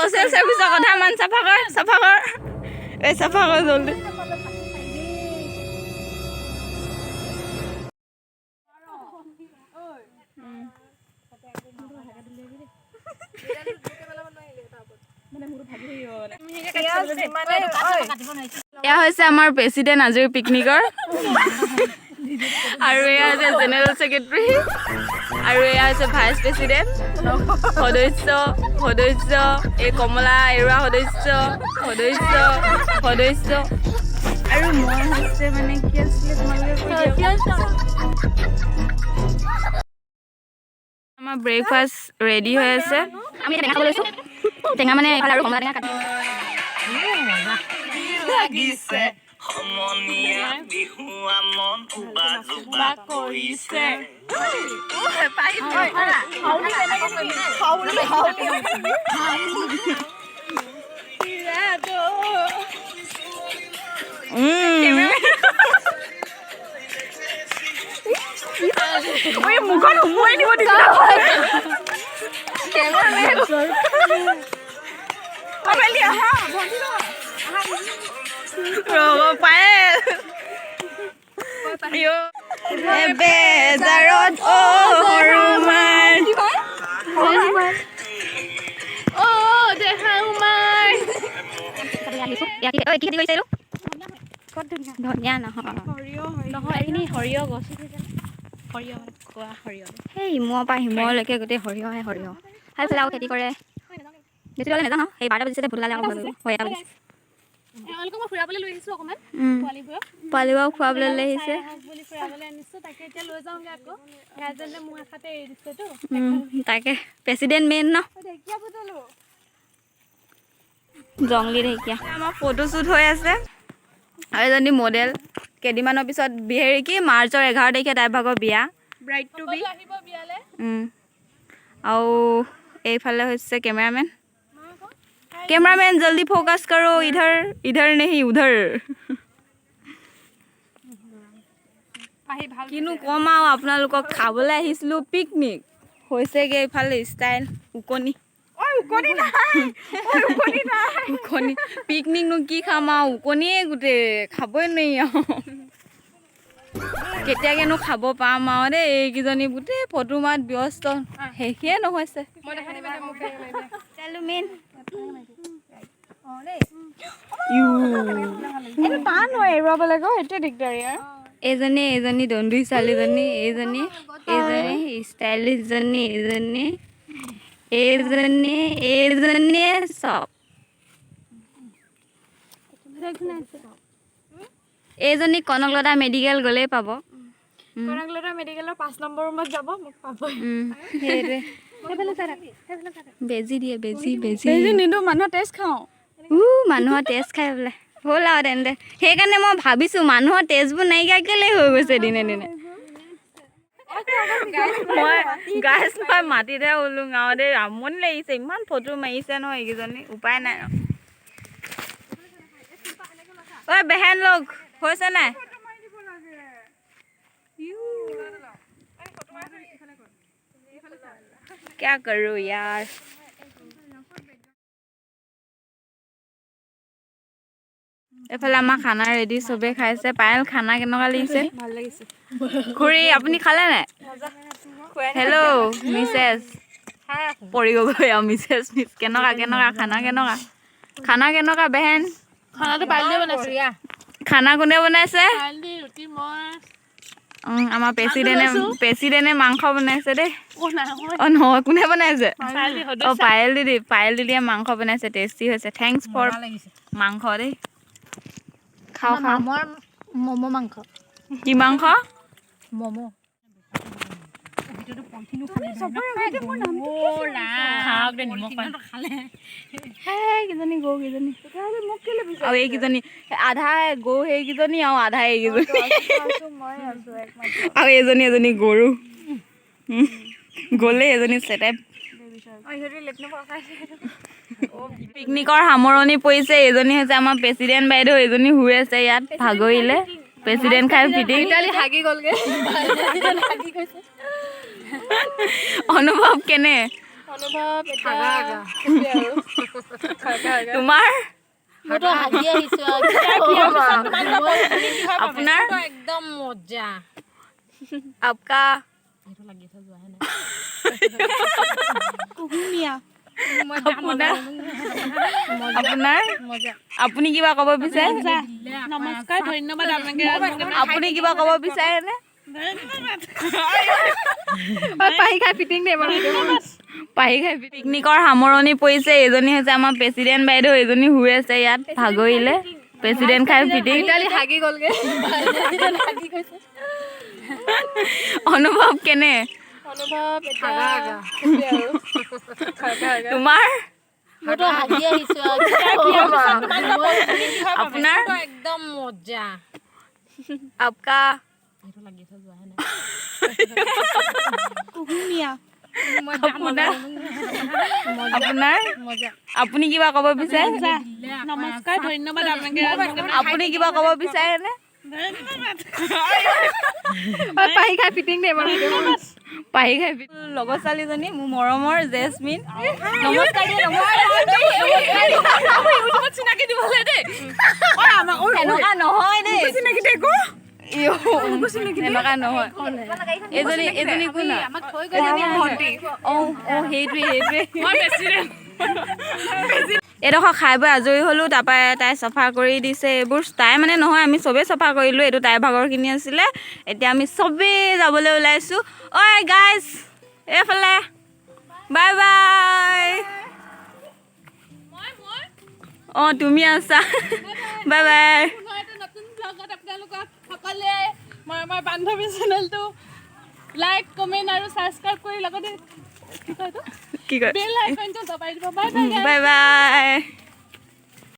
Social চাৰ্ভিচৰ কথা মান। চাফা কৰ, চাফা কৰ, এই চাফা কৰ জল্দি। এয়া হৈছে আমাৰ প্ৰেচিডেণ্ট আজিৰ পিকনিকৰ, আৰু এয়া হৈছে জেনেৰেল ছেক্ৰেটাৰী, আৰু এয়া হৈছে ভাইচ প্ৰেচিডেণ্ট, সদস্য সদস্য, এই কমলা এৰুৱা সদস্য সদস্য সদস্য, আৰু মই হৈছে মানে কি আছিলে তোমালোকে কৈ দিয়া। আমাৰ ব্ৰেকফাষ্ট ৰেডি হৈ আছে। আমি এতিয়া টেঙা খাব লৈছোঁ। টেঙা মানে এইফালে আৰু কমলা টেঙা কাটি লাগিছে সমনীয়া বিহুৱা মন উবা জোবা কৰিছে। মুখত সোমোৱাই দিব দিছে। ৰ'ব পায়েল বেজাৰত অ সৰু মাই অ দেহা মাই। আহিছোঁ। এয়া কি, ঐ, কি খেতি কৰিছে এইটো? ধনিয়া নহয়? নহয়, এইখিনি সৰিয়হ গছ, সৰিয়হ মানে খোৱা সৰিয়হ। সেই ইমূৰৰ পৰা সিমূৰলৈকে গোটেই সৰিয়হে সৰিয়হ। সেইফালে আৰু খেতি কৰে। বেছি দূৰলৈ নাযাওঁ। সেই 12টা বাজিছে, ভোট ওলালে আকৌ ভয় কৰিব। হয়, 1টা বাজিছে। এওঁলোকক মই ফুৰাবলৈ লৈ আহিছোঁ অকণমান। পোৱালিবোৰক। পোৱালিবোৰক খুৱাবলৈ লৈ আহিছে। চাই আহক বুলি ফুৰাবলৈ আনিছোঁ। তাকে এতিয়া লৈ যাওঁগৈ আকৌ, গাৰ্জেনে মোৰ আশাতে এৰি দিছেতো। তাকে প্ৰেচিডেণ্ট মেইন ন। জংলী ঢেকীয়া। আমাৰ ফটোশ্বুট হৈ আছে আৰু এজনী মডেল। কেইদিনমানৰ পিছত হেৰি কি মাৰ্চৰ 11 তাৰিখে তাইৰ ভাগৰ বিয়া। ব্ৰাইড টু বি আহিব বিয়ালে। আৰু এইফালে হৈছে কেমেৰামেন। কেমেৰামেন, जल्दी फोकस करो, इधर, इधर नहीं, उधर। আহি ভাল। কিনো ক'ম আৰু আপোনালোকক, খাবলৈ আহিছিলোঁ পিকনিক, হৈছেগৈ এইফালে ষ্টাইল ওকণি ওকণি। পিকনিকনো কি খাম আৰু, ওকণিয়ে গোটেই, খাবই নোৱাৰি আৰু। কেতিয়াকেনো খাব পাম আৰু দেই। এইকেইজনী গোটেই ফটো মাত ব্যস্ত, শেষেই নহৈছে। মই দেখা দিম এতিয়া মোক। মেইন। এইটো টান হয় এৰুৱাবলৈ, সেইটোৱে দিগদাৰী আৰু। এইজনী এইজনী দন্দুৰী ছোৱালীজনী, এইজনী এইজনী ষ্টাইলিছজনী, এইজনী এইজনী এইজনীয়ে চব। এইজনী কনকলতা মেডিকেল গ'লেই পাব। কনকলতা মেডিকেলৰ 5 নম্বৰ ৰুমত যাব, মোক পাব। সেইটোৱে বেজি দিয়ে, বেজি বেজি। বেজি নিদিওঁ, মানুহৰ টেষ্ট খাওঁ। উ, মানুহৰ তেজ খাই বোলে। হ'ল আৰু তেন্তে। সেইকাৰণে মই ভাবিছোঁ, মানুহৰ তেজবোৰ নাইকিয়া কেলৈ হৈ গৈছে দিনে দিনে। মই গাইছ, মই মাটিতহে ওলো গাঁও দেই, আমনি লাগিছে। ইমান ফটো মাৰিছে নহয় এইকেইজনী, উপায় নাই আৰু। ঐ বেহেন লগ হৈছে নাই? क्या करूँ यार। এইফালে আমাৰ খানা ৰেডি, চবেই খাইছে। পায়েল, খানা কেনেকুৱা লাগিছে? ভাল লাগিছে। খুৰী, আপুনি খালে নাই? হেল্ল' মিছেছ, পৰি গ'লগৈ আৰু। মিছেছ মিছ, কেনেকুৱা কেনেকুৱা খানা, কেনেকুৱা খানা, কেনেকুৱা বেহেন? খানাটো পাইল বনাইছে। খানা কোনে বনাইছে? পাইল দি ৰুটি মই। আমাৰ প্ৰেচিডেণ্টে, প্ৰেচিডেণ্টে মাংস বনাইছে দেই। অ নহয়। অ নহয়, কোনে বনাইছে? পাইল দি। অ পায়েল দিদি, পায়েল দিদিয়ে মাংস বনাইছে, টেষ্টি হৈছে। Thanks for মাংস দেই। খাওঁ খাওঁ। ম'ম' মাংস। কি মাংস? ম'ম'। সেইকেইজনী গৰুকেইজনী আৰু এইকেইজনী আধা গৰু, সেইকেইজনী আৰু আধা এইকেইজনী, আৰু এজনী এজনী গৰু গ'লে এজনী চেটাই। পিকনিকৰ সামৰণি পৰিছে। এইজনী হৈছে আমাৰ প্ৰেচিডেণ্ট বাইদেউ, এজনী শুই আছে ইয়াত, ভাগৰিলে প্ৰেচিডেণ্ট খাই ফিটিং। হাগি গ'লগে। অনুভৱ কেনে? অনুভৱ এতিয়া সেইটোৱে আৰু। তোমাৰ? মইতো হাগি আহিছো। আপোনাৰ? একদম মজা। আপকা? আপোনাৰ, আপোনাৰ, আপুনি কিবা ক'ব বিচাৰে? নমস্কাৰ, ধন্যবাদ আপোনালোকে। আপুনি কিবা ক'ব বিচাৰেনে? পাহি খাই ফিটিং দে। পাহি খাই পিকনিকৰ সামৰণি পৰিছে। এইজনী হৈছে আমাৰ প্ৰেচিডেণ্ট বাইদেউ। এইজনী শুই আছে ইয়াত, ভাগৰিলে। প্ৰেচিডেণ্ট খাই ফিটিং। হাগি গ'লগে। অনুভৱ কেনে? অনুভৱ এতিয়া সেইটোৱে আৰু। তোমাৰ? মইতো হাগি আহিছো। আপোনাৰ? একদম মজা। আপকা? আপোনাৰ, আপোনাৰ, আপুনি কিবা ক'ব বিচাৰে? নমস্কাৰ, ধন্যবাদ আপোনালোকে। আপুনি কিবা ক'ব বিচাৰেনে? পাহি খাই ফিটিং দে। পাহি খাই। লগৰ ছোৱালীজনী, মোৰ মৰমৰ জেচমিন। নমস্কাৰ দিয়ে, নমস্কাৰ। চিনাকি দিবলৈ দেই। সেনেকুৱা নহয় দেই। সেনেকুৱা নহয়। এইজনী, এইজনী কোন হয়? এইজনী ভণ্টি। অঁ অঁ সেইটোৱে, সেইটোৱে। মই প্ৰেচিডেণ্ট। এইডোখৰ খাই বৈ আজৰি হ'লোঁ। তাৰপৰা তাই চফা কৰি দিছে এইবোৰ। তাই মানে নহয়, আমি চবেই চফা কৰিলোঁ। এইটো তাইৰ ভাগৰখিনি আছিলে। এতিয়া আমি চবেই যাবলৈ ওলাইছোঁ। ঐ গাইজ, এইফালে। Bye bye. অঁ, তুমি আছা। Bye bye. পুনৰ এটা নতুন ব্লগত আপোনালোকক সকলোৱে মই আমাৰ বান্ধৱী চেনেলটো লাইক, কমেণ্ট আৰু ছাবস্ক্ৰাইব কৰি লগতে কি কয় এইটো? কি কয়? বেল আইকনটো দবাই দিব। Bye bye. Bye bye.